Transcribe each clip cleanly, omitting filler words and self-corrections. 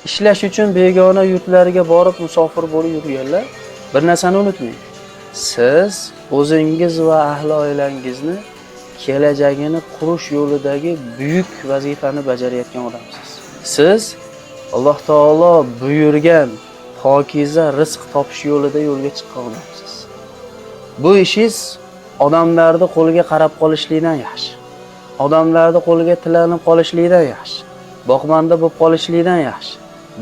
Ishlash uchun begona yurtlarga borib musofir bo'lib yurganlar, bir narsani unutmang. Siz o'zingiz va ahli oilangizni kelajagini qurish yo'lidagi buyuk vazifani bajarayotgan odamsiz. Siz Alloh taolo buyurgan pokiza rizq topish yo'lida yo'lga chiqqan odamsiz. Bu ishingiz odamlarni qo'liga qarab qolishlikdan yaxshi. Odamlarni qo'liga tilanib qolishlikdan yaxshi. Boqmanda bo'lib qolishlikdan yaxshi.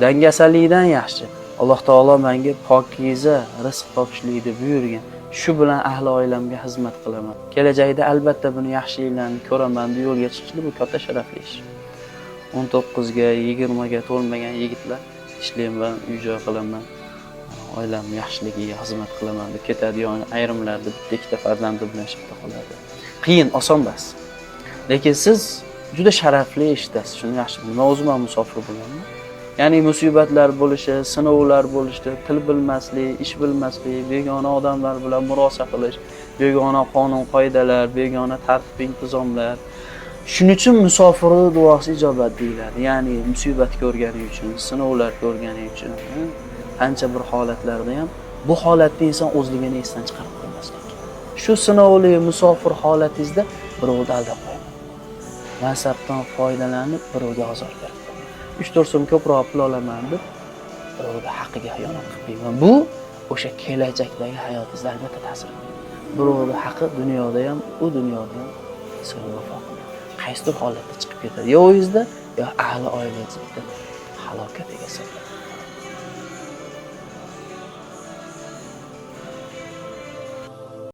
Dangasalikdan yaxshi. Alloh taolo menga pokiza rizq topishlikni buyurgan. Shu bilan ahli oilamga xizmat qilaman. Kelajakda albatta buni yaxshiliklarni ko'raman deb yo'lga chiqishlik bu katta sharafli ish. 19 ga, 20 ga to'lmagan yigitlar ishlayman, uy joy qilaman, oilamni yaxshiligiga xizmat qilaman deb ketadi, yoki ayrimlarda bitta ikkita farzandi bilan shu qoladi. Qiyin, oson emas. Lekin siz juda sharafli ishdasiz, shuni yaxshi biling. Men o'zim ham musofir bo'lganman. Ya'ni musibatlar bo'lishi, sinovlar bo'lishi, til bilmaslik, ish bilmaslik, begona odamlar bilan murosa qilish, begona qonun qoidalar, begona tartib intizomlar. Shuning uchun musofirning duosi ijobat deyiladi. Ya'ni musibat ko'rgani uchun, sinovlar ko'rgani uchun, qancha bir holatlarda ham bu holatda inson o'zligini esdan chiqarib qo'ymaslik kerak. Shu sinovli musofir holatingizda birovni aldab qo'ymang. Mansabdan foydalanib birovga ozor berib qo'ymang. 3-4 so'm ko'proq pul olaman deb birovni haqqiga xiyonat qilib qo'ymang. Bu o'sha kelajakdagi hayotingizda albatta ta'sir qiladi. Birovni haqi dunyoda ham, u dunyoda ham sizga vafo qilmaydi. Qaysidir holatda chiqib ketadi. Yo o'zingizda, yo ahli oilangiz bitta halokatiga sabab.